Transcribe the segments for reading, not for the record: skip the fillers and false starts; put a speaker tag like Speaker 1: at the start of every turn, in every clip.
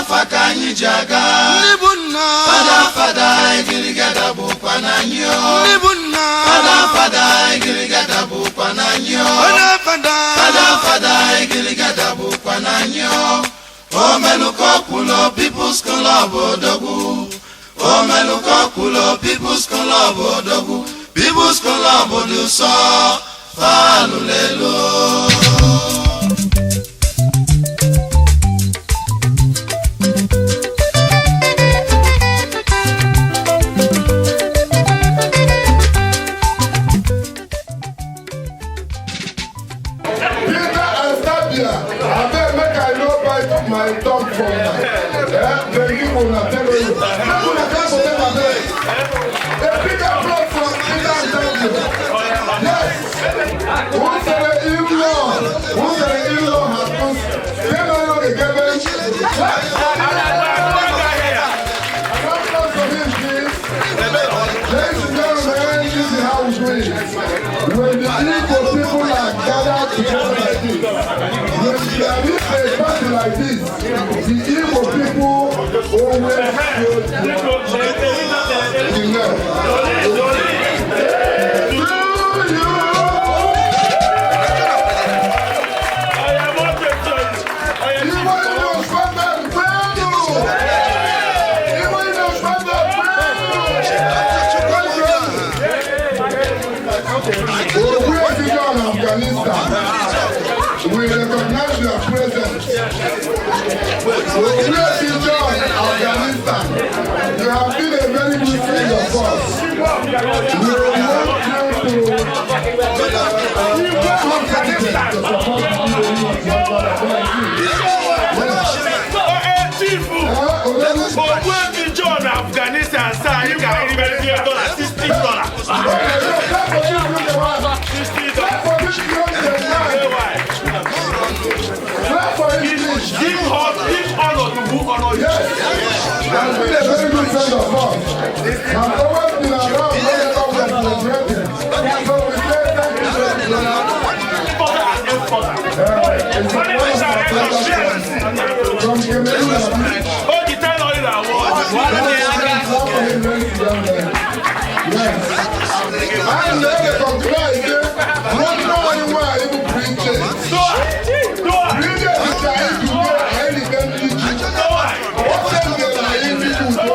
Speaker 1: Afa ka anyị ji aga.
Speaker 2: Ndị bụ nna.
Speaker 1: Fada, fada, igirigada bụkwa n'anyị o.
Speaker 2: Ndị bụ nna.
Speaker 1: Fada, fada, igirigada bụkwa n'anyị o.
Speaker 2: Fada, fada.
Speaker 1: Fada, fada, igirigada bụkwa n'anyị o. Omelukokwulo People's Club odogwu. Omelukokwulo People's Club odogwu. People's Club dị ụsọ falụlelu.
Speaker 3: Peter and Stabia, abeg make I no bite my tongue for una. Eh, dem give una tell you. Make una clap for them abeg. A big applause for Peter and Stabia. Yes. Who say the in-law? Who say the in-law has come? Dem no know the gebe. Yes. An applause for him, please. Ladies and gentlemen, this is how we do it. When the Igbo people are gathered together like this, when there is a party like this, the Igbo people always show the love. To you. Igbo Igbo Standard kwenu! Igbo Igbo Standard kwenu! Ogbuefi John Afghanistan, we recognize your presence. Ogbuefi John Afghanistan, you have been a very good friend of us. We want you to come to support the
Speaker 4: Chief, Ogbuefi John Afghanistan sị anyị ka anyị ribezie dollar, $60. $60. Give honor, give honor to who honor you.
Speaker 3: Yes, has been a very good friend of us. Has always been around whenever we are celebrating. So we say thank you to him.
Speaker 4: Father and father.
Speaker 3: It's one of our brothers from Cameroon.
Speaker 4: O ji ten oil awọ.
Speaker 3: Clap for him, ladies and gentlemen. Yes. And then they conclude, one more one, even Bridget. Bridget is trying to get anything to do.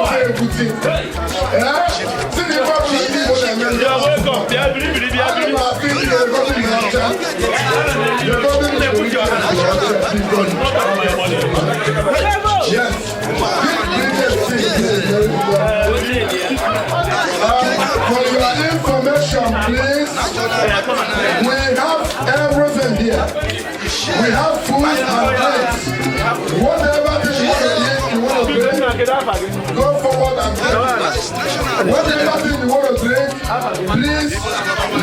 Speaker 3: Eh? See the problem people
Speaker 4: You are welcome. Bịa biri biri, bịa
Speaker 3: Ana
Speaker 4: biri.
Speaker 3: M asị ndị egosi na ọcha. Egosi na ọcha. Yes. This Bridget thing is very good. For your information, please, we have everything here. We have food and drinks. Whatever thing you want to eat, you want to drink, go forward and drink. Whatever thing you want to drink, please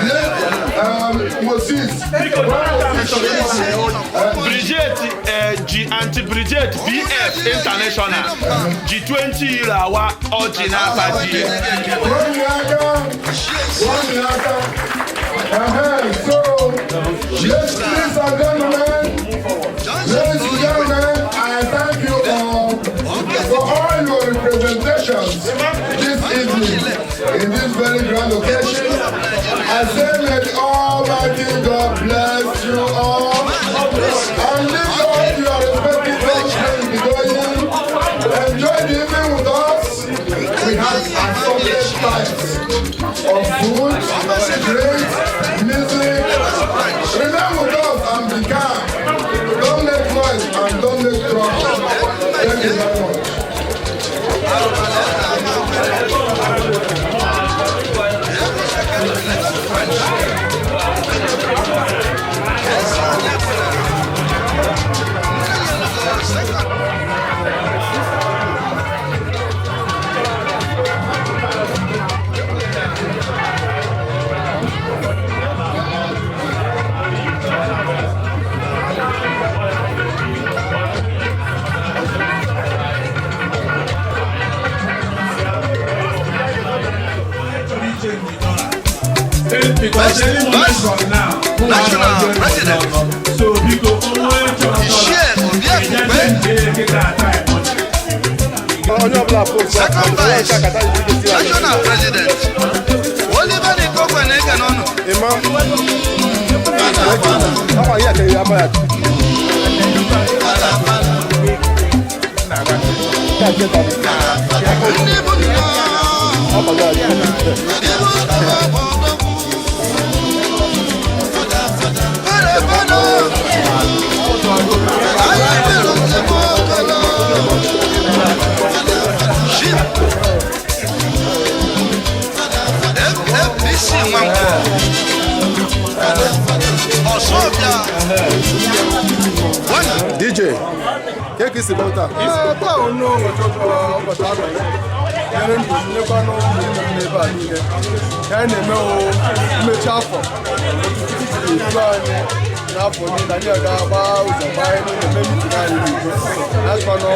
Speaker 3: let Moses.
Speaker 4: Bridget ji Aunty Bridget BF International ji €20 awa ọjị n'afa di ya.
Speaker 3: One yaka, one yaka. So, ladies and gentlemen, ladies and gentlemen, I thank you all for all your representations this evening in this very grand occasion. I say may the Almighty God bless you all and lead all your respective countries be going. Enjoy the evening with us. We have assorted types of food, drinks, music. Remain with us and be calm. Don't make noise and don't make trouble. Thank you very much.
Speaker 4: Because any moment from now,
Speaker 2: National President.
Speaker 4: So biko, onwe chọrọ
Speaker 2: Ichie Obiakukwe.
Speaker 1: Second Vice National President Oliver Nikogwe na-eke n'ọnụ. Ndị bụ nna, ndị bụ nna bụ odogwu. Kwere kwere. Anyị bịara njem okolo. Ship. FFPC Nwankwọ. Ọsọbịa. One.
Speaker 3: DJ, ke ka isi bịa taa?
Speaker 5: Ee, taa bụ nnọọ ụbọchị ụbọchị abalị nyere ndụ nyekwanụ ụmụnne m n'ebe a niile ka anyị na-eme o mmechi afọ otu Chukwu siri edu anyị n'afọ niile anyị ga-agba ụzọ gbaa anyị niile mee mitin anyị n'udo na-asịkwanụ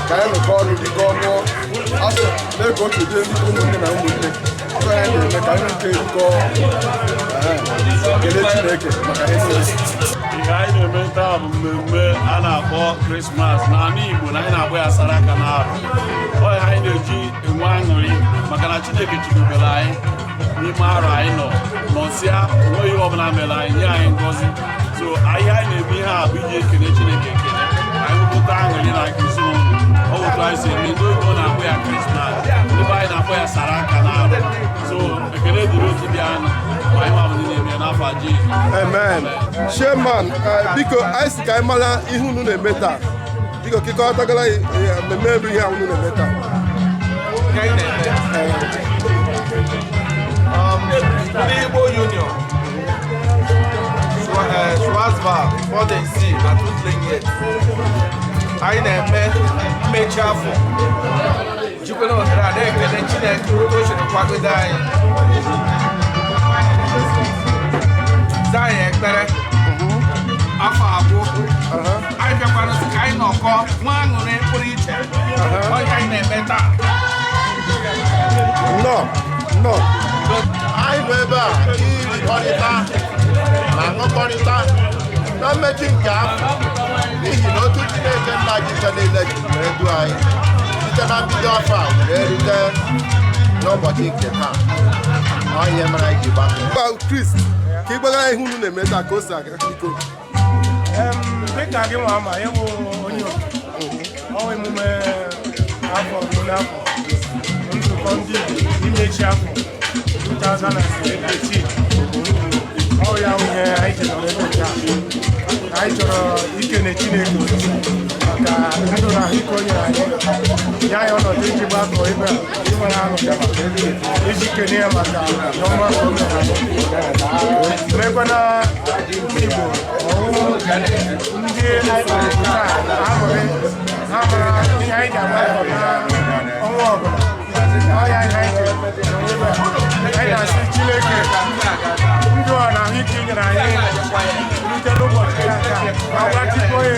Speaker 5: ka anyị rụkọ ọrụ dịkọ ọnụ asụ mee ka otu dị ụmụnne na ụmụnne ọkọ anyị na-eme ka anyị nke rukọ kelee Chineke maka ihe niile.
Speaker 6: Ihe anyị na-eme taa bụ mmemme a na-akpọ Krismas n'ala Igbo na anyị na-akpọ ya saraka n'arụ. Ọ ya anyị na-eji enwe aṅụrị maka na Chineke chidubere anyị n'ime arọ anyị nọ nọsịa onweghị ihe ọbụla mere anyị nye anyị ngọzi. So ihe anyị na-eme ihe a bụ iji ekele Chineke ekele anyị nwepụta aṅụrị na ezinụlọ. Ọ bụ otu anyị si eme. Ndị oyibo na-akpọ ya Krismas, ndị be anyị na-akpọ ya saraka n'arụ. So ekele dịrị otu dị anụ ma anyị nwa bụ ndị na-eme ya n'afọ a Jizọs.
Speaker 3: Amen. Chairman, biko anyị si ka anyị mara ihe unu na-eme taa. Biko kịkọtagala mmemme ebe ihe a unu na-eme taa.
Speaker 7: Ndị Igbo Union Schwarzwald Bodensee na Tuttlingen anyị na-eme mmechi afọ jikwere ohere a na-ekele Chineke otu o siri kwagide anyị zaa anyị ekpere afọ agwụ anyị bịakwara sị ka anyị nọkọ nwa aṅụrị pụrụ iche onye anyị na-eme taa.
Speaker 3: Nnọọ, nnọọ.
Speaker 8: Anyị nọ ebe a irikọrịta ma ṅụkọrịta na mmechi nke afọ n'ihi na otu Chineke nna ji ike niile ji wee du anyị site na mbido afọ a wee rute n'ụbọchị nke taa. Ọ ihe mere anyị ji gbakọ.
Speaker 3: Mba, Chris, ka ị gbagara ihe unu na-eme taa ka o si aga, biko.
Speaker 9: Dịka gị nwa ama ịwụ onye oke ọ emume afọ ruo n'afọ nzukọ ndị Igbo imechi afọ 2018 ọ ya wụ ihe anyị ji nọrọ ebe nke a. Anyị chọrọ ikene Chineke maka ndụ na ahụike o nyere anyị nye anyị ọnọdụ iji gbakọ ebe a inwere aṅụrị iji kene ya maka ọma o mere anyị mekwana ụmụ Igbo ọhụụ ndị anyị kpọrọ taa aṅụrị ha mara ihe anyị ji agbakọ n'ọnwa ọbụla. Ọ ya ihe anyị ji nọrọ ebe a. Anyị na-asị Chineke ndụ a na ahụike nyere anyị rute n'ụbọchị taa ma gbatịkwa ya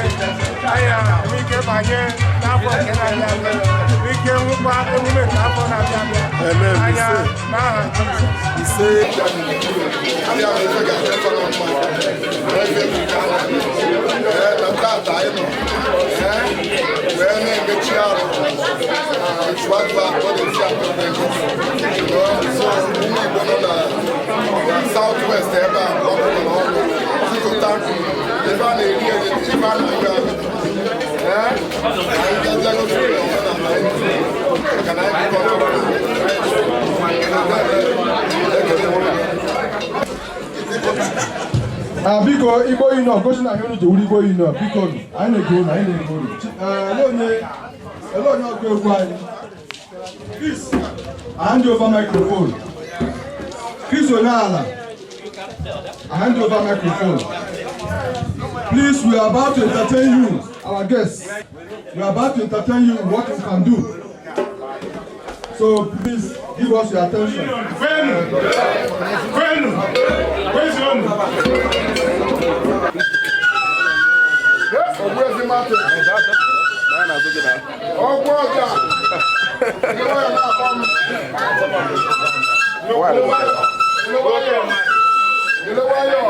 Speaker 9: anyị enwe ike banye n'afọ nke na-abịa abịa nwee ike nwụkwa emume nke afọ na-abịa abịa
Speaker 3: Amen.
Speaker 9: anya n'aha Jizọs.
Speaker 3: Ise.
Speaker 8: Na tata anyị nọ wee na-emechi arụ Schwarzwald Bodensee so ụmụ Igbo nọ na South West ebe a gbakọrọ ọnụ zukọta ebe a na-eri eri ebe a na-aṅụ aṅụ. Ee, anyị gazie gosi omenala anyị maka na anyị bụkọ
Speaker 5: Ah, biko Igbo Union gosi na ihe unu ji wuru Igbo Union biko nụ, anyị na-ege unu anyị na-ege unu. Ele onye ele onye ọgụ egwu anyị Chris, hand over microphone. Chris Onyeala, hand over microphone. Please, we are about to entertain you, our guests. We are about to entertain you what you can do. So please give us your attention.
Speaker 9: Kwenu! Kwenu! Kwezuonu!
Speaker 8: Ogbuefi Martin. Ọgwụ ọja. Ndị nwayọ na-akpọ m. Ndị nwayọ. Ndị nwayọ.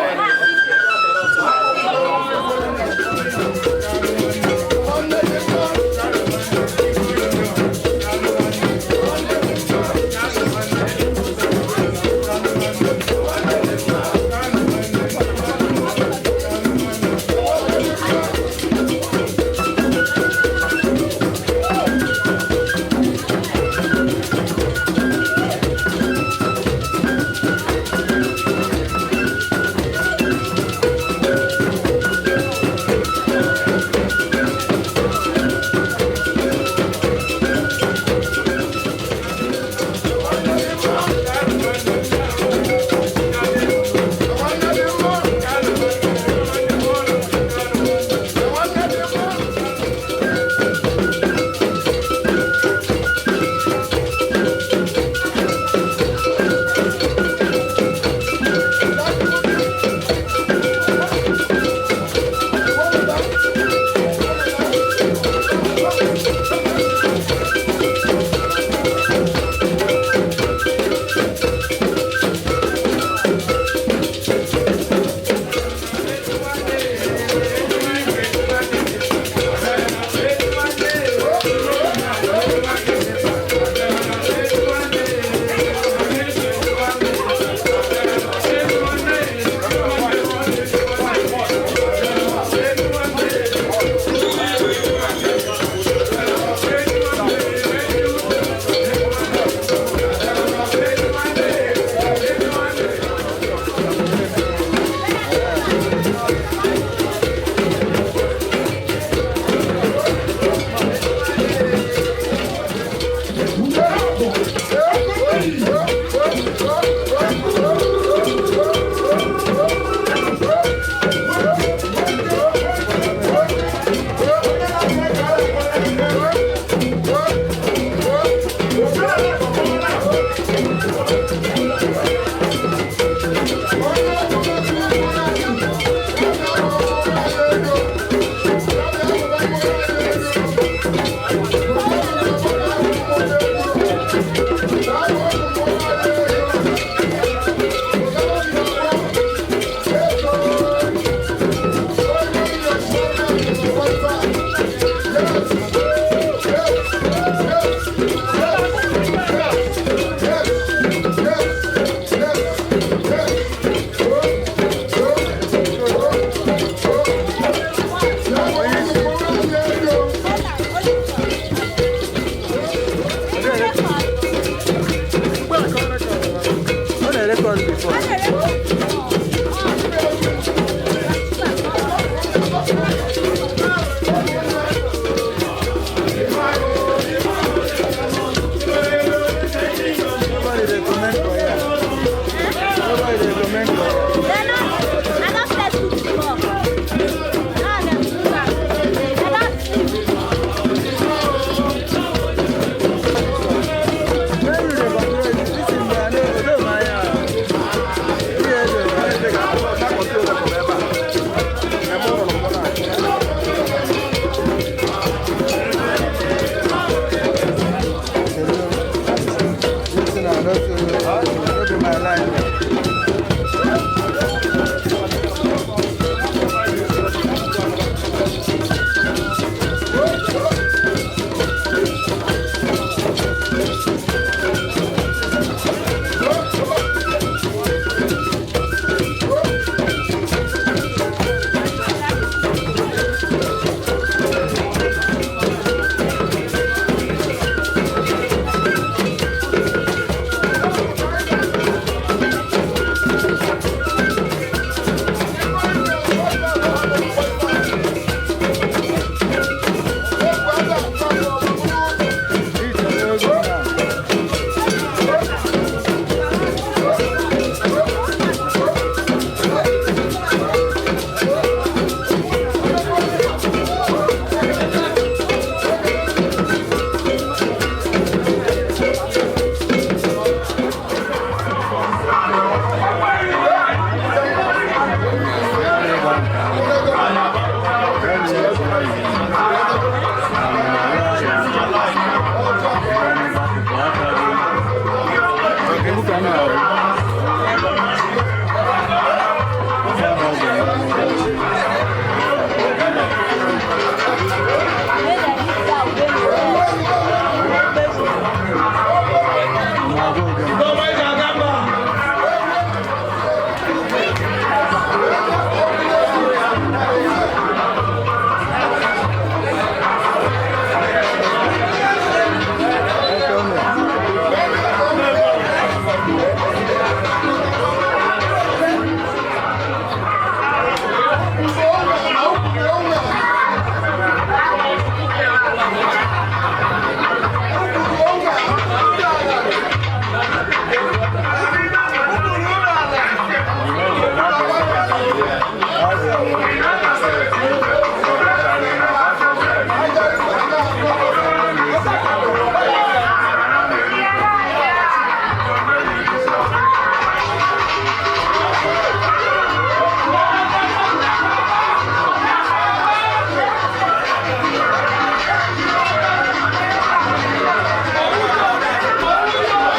Speaker 10: record before. Nobody dey comment for here. Nobody dey comment for here. When you dey control it, this thing dey, I no go do my own. Ihe dị. This thing I no no be my line.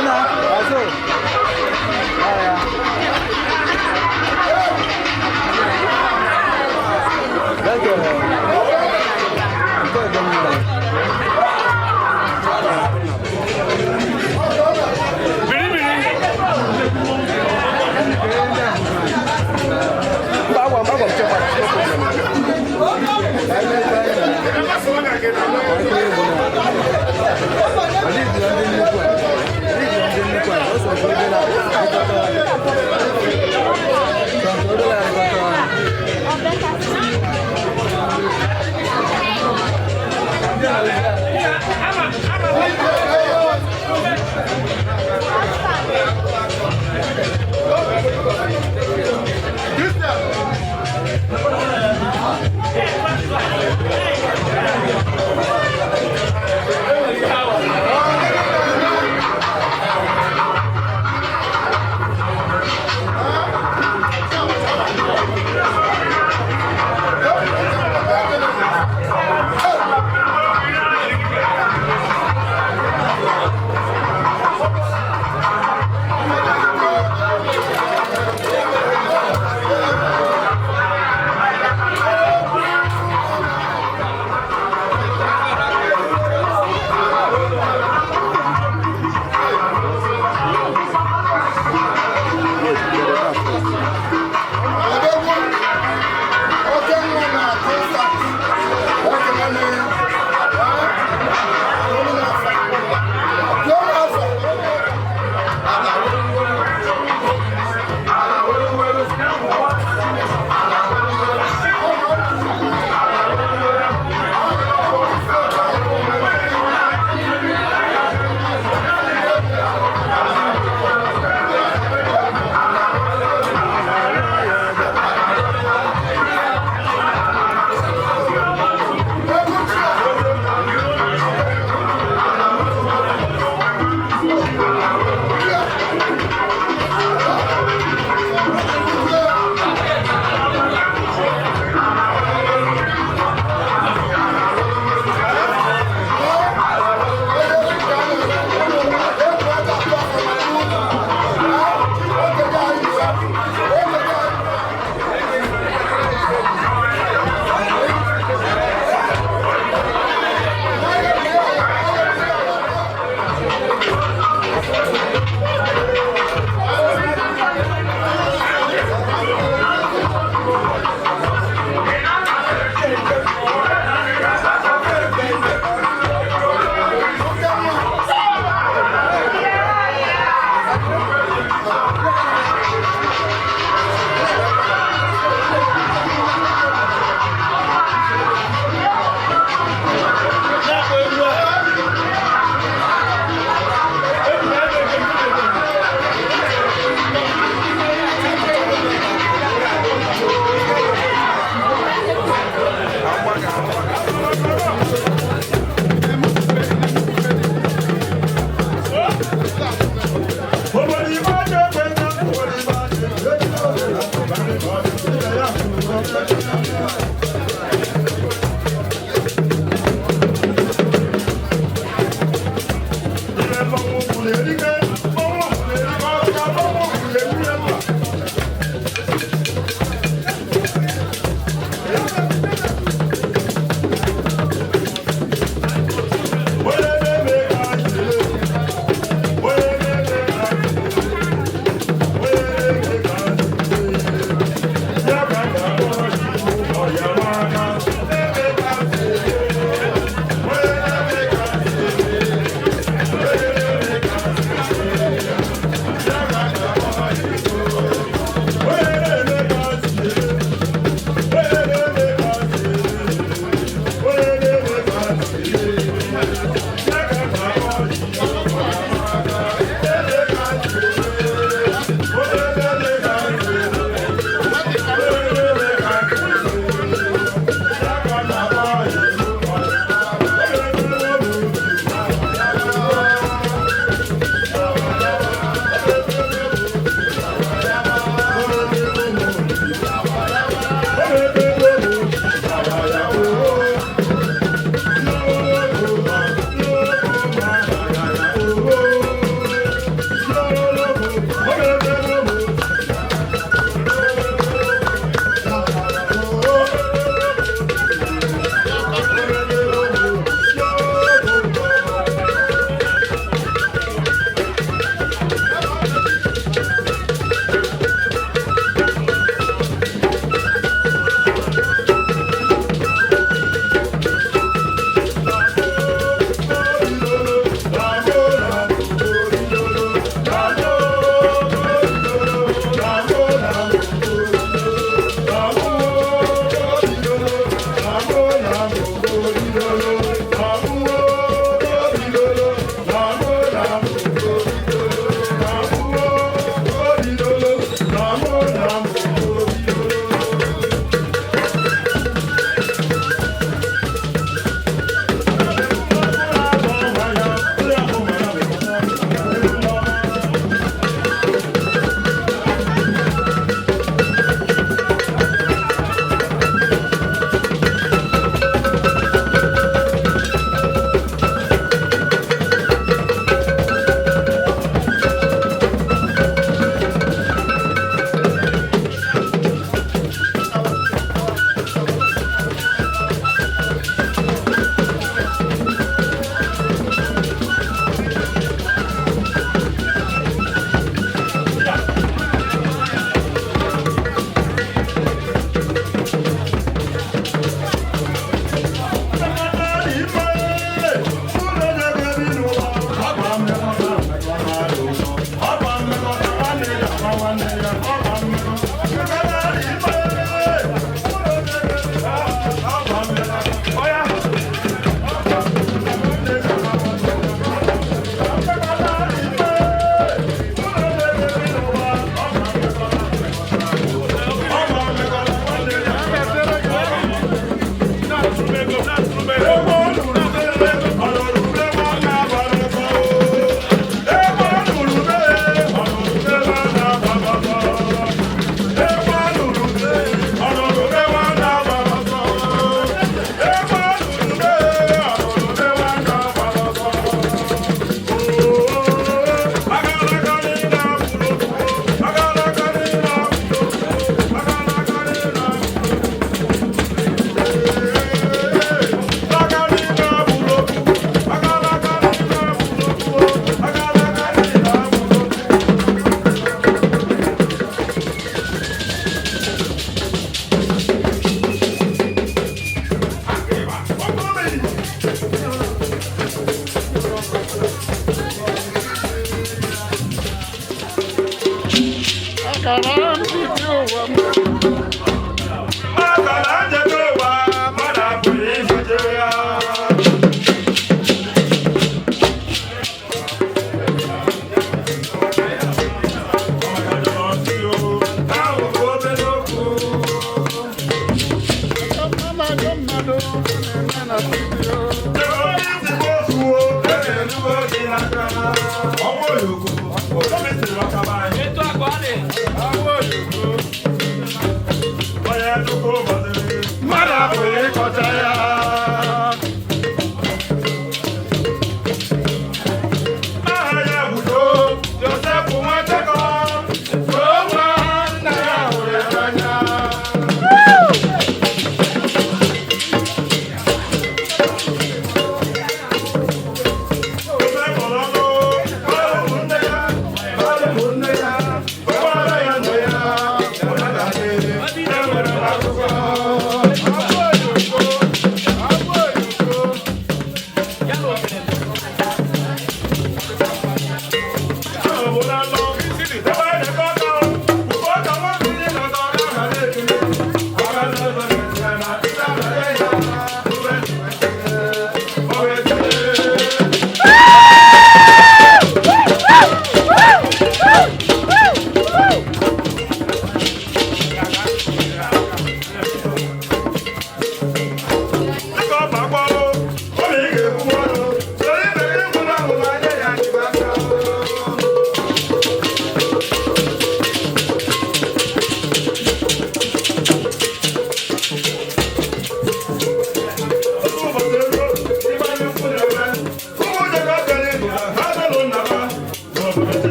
Speaker 10: Nna, azụ. Ah, ya. Thank you. Nke ọzọ m nwere. Mba, agwa m chekwa.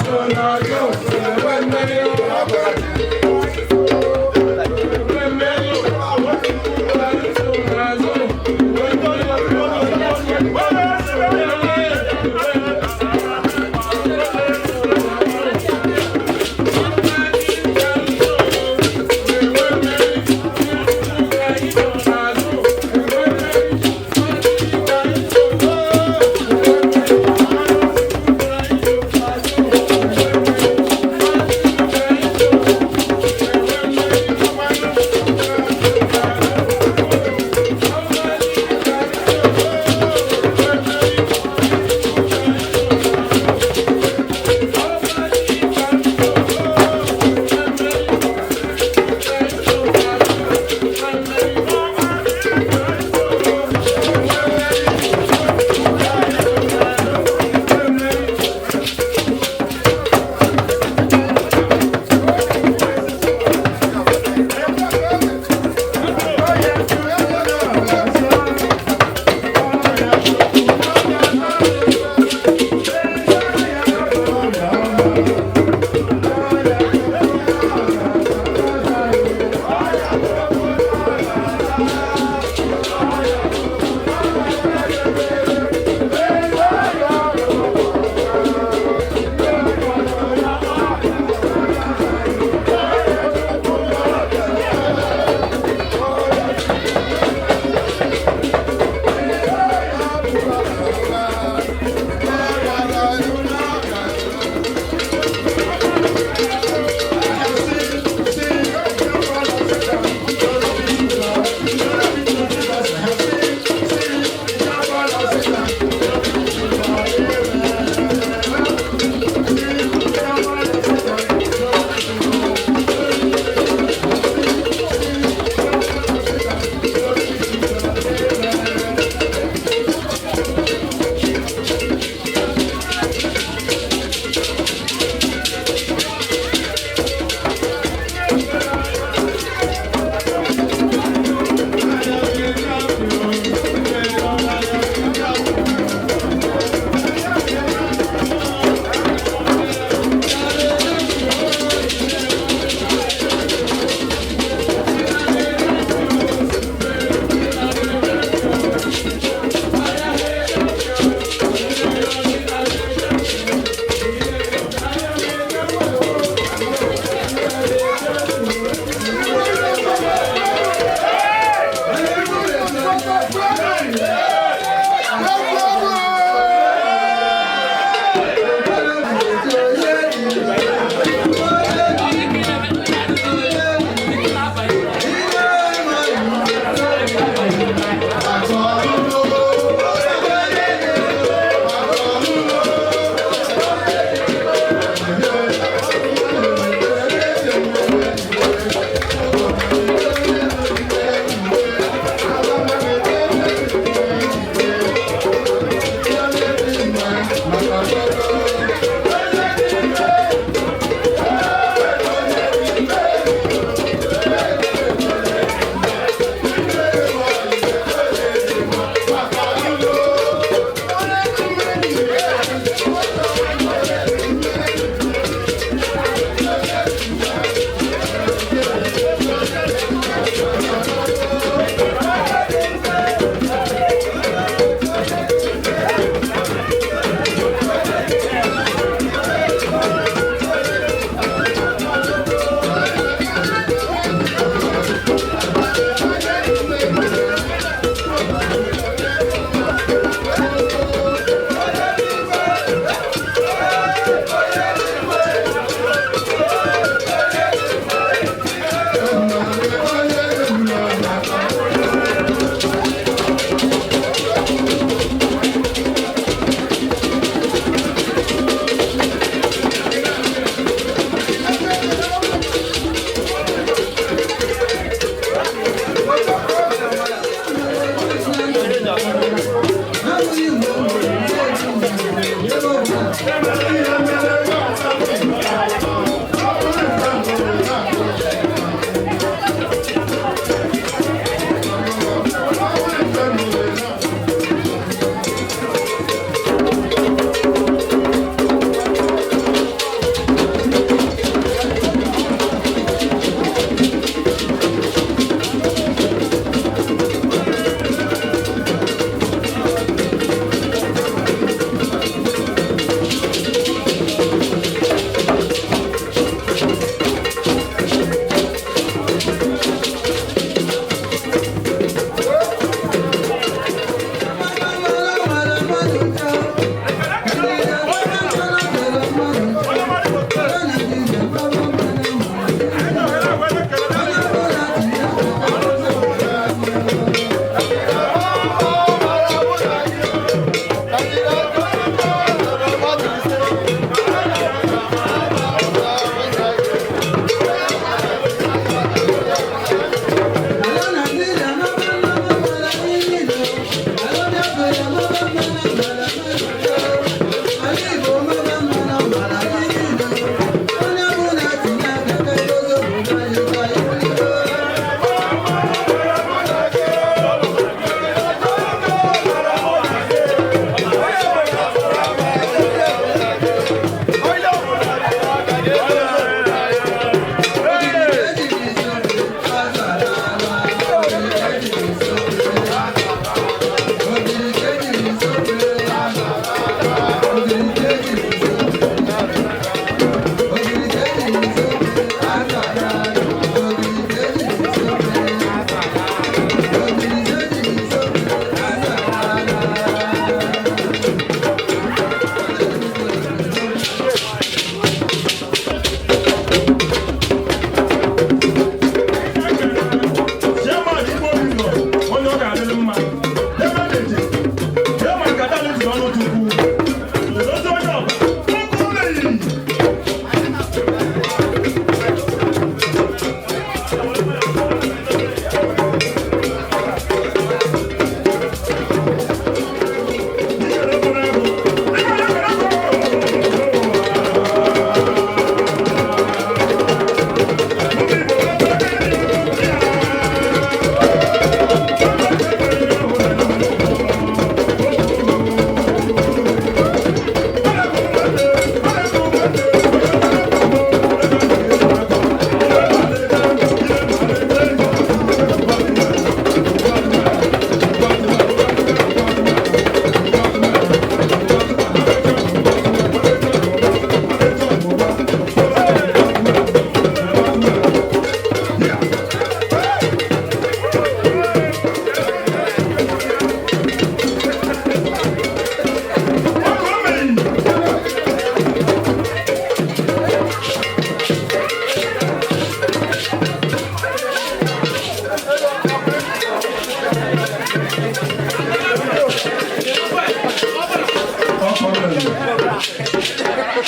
Speaker 3: Thank you.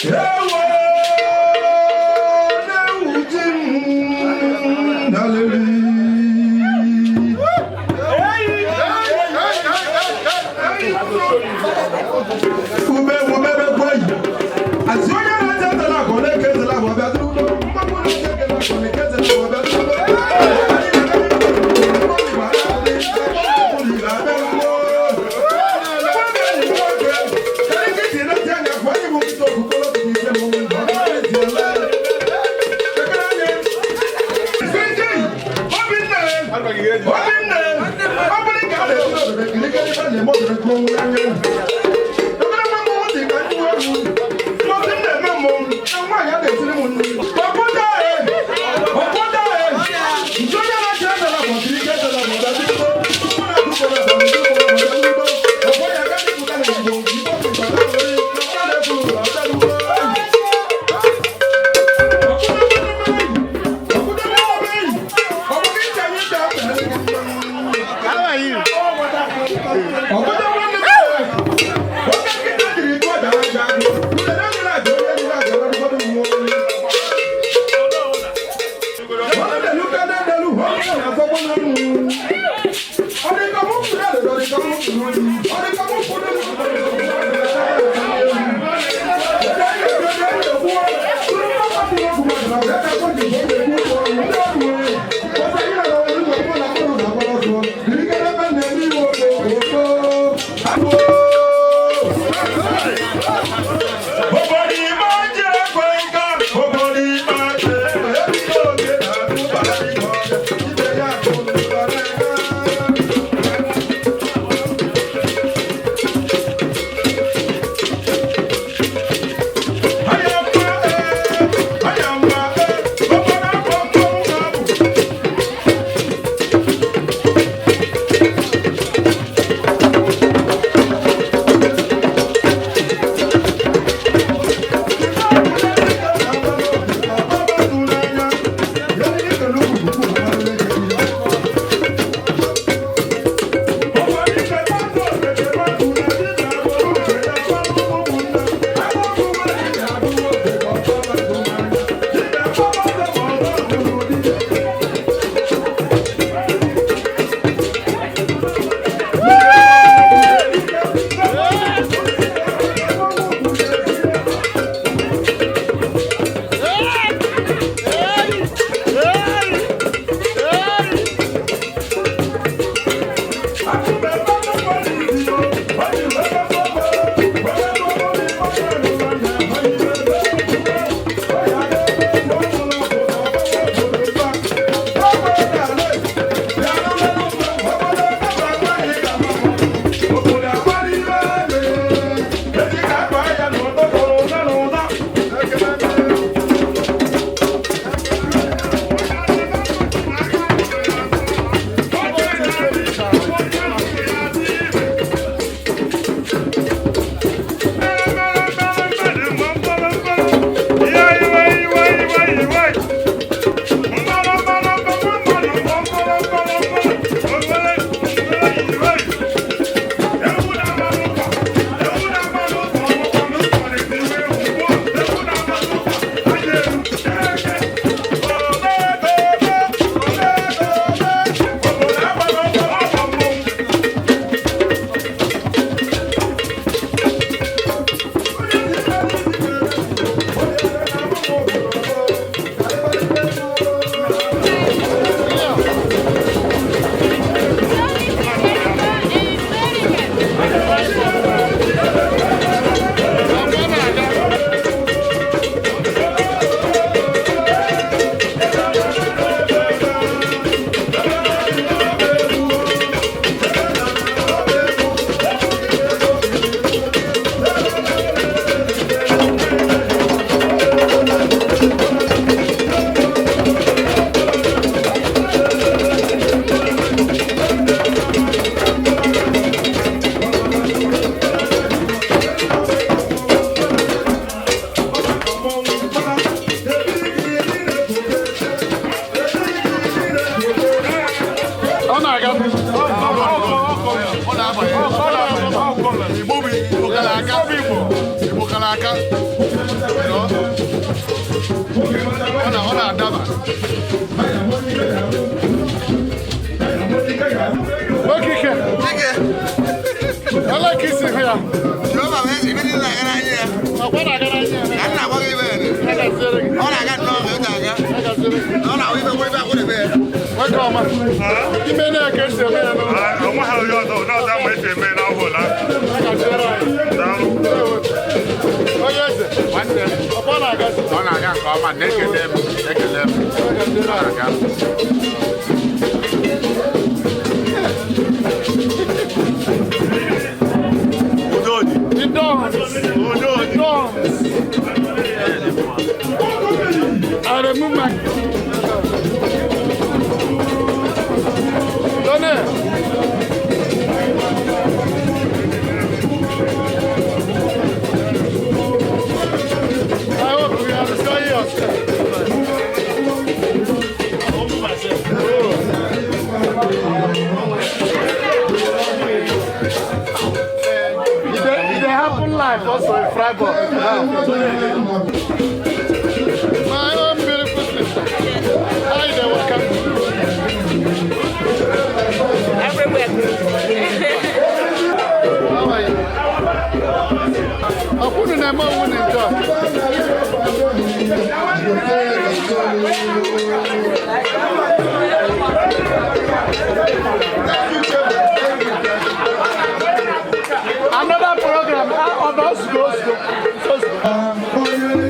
Speaker 5: Ewo na-ewu ji m dalili. Ube ube be kweyi. Àti onye na-ete etela akọ na-eke etela akọ bịa dịrị udo. Mgbapụ na-ete ekele akọ na-eke etela akọ bịa dịrị udo.
Speaker 10: How are you?
Speaker 5: Ayamba,
Speaker 9: Ime na-eke esi eme ya n'ụlọ.
Speaker 11: Onwe ha onye ọzọ n'ọzọ ama esi eme na ọbụla. Daalụ.
Speaker 9: Onye eze.
Speaker 7: Nwanne m.
Speaker 9: Ọkwa na-agazi.
Speaker 7: Ọ na-aga nke ọma, na-ekele m, ekele m. Ọ na-aga.
Speaker 9: The dons. The dons. I remove my. Done. I hope we are enjoying yourself. It dey happen live also in Freiburg now. My own beautiful sister. How you dey waka?
Speaker 12: Everywhere.
Speaker 9: How are you? Ọkwụnụ na-eme owu na nke a. Another program, ah, oh, ozugbo, ozugbo, ozugbo.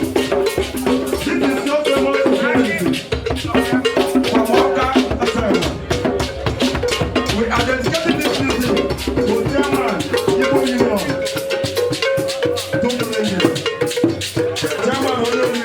Speaker 11: This is so famous from Awka FM. We are dedicating this music to Chairman Igbo Union, Tumulenge. Chairman Olori.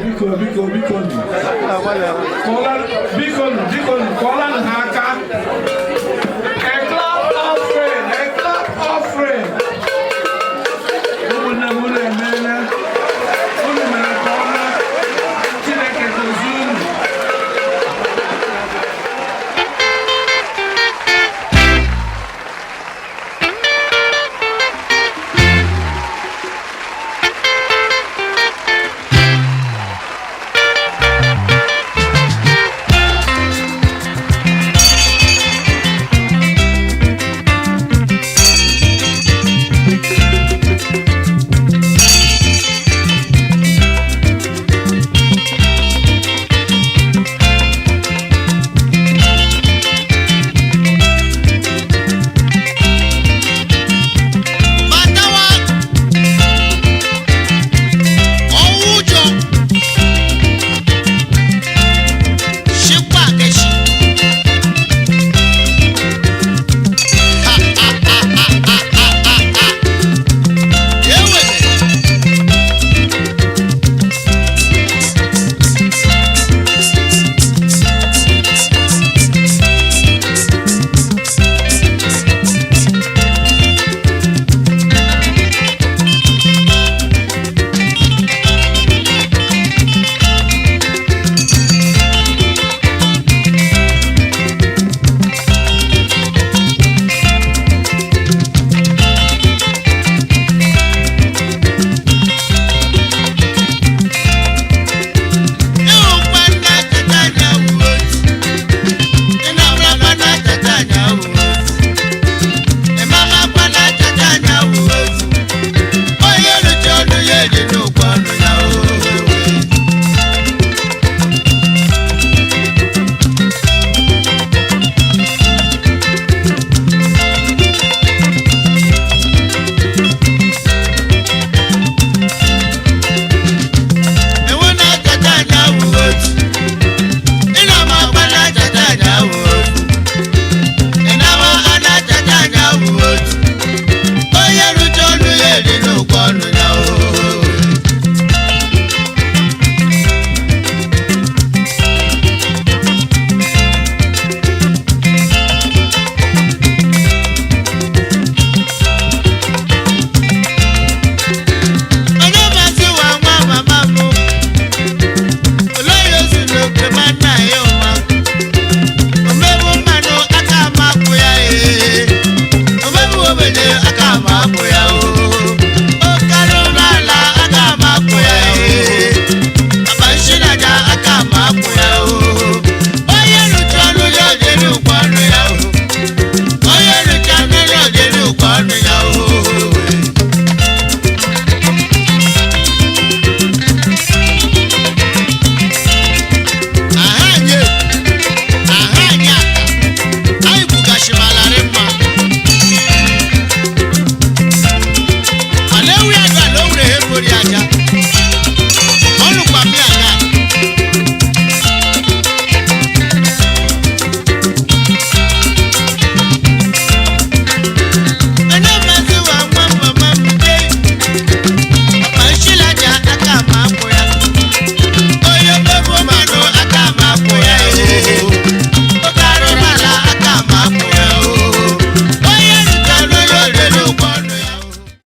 Speaker 11: Biko, biko, biko nụ. Kụọla, biko nụ, biko nụ, kụọlanụ ha aka.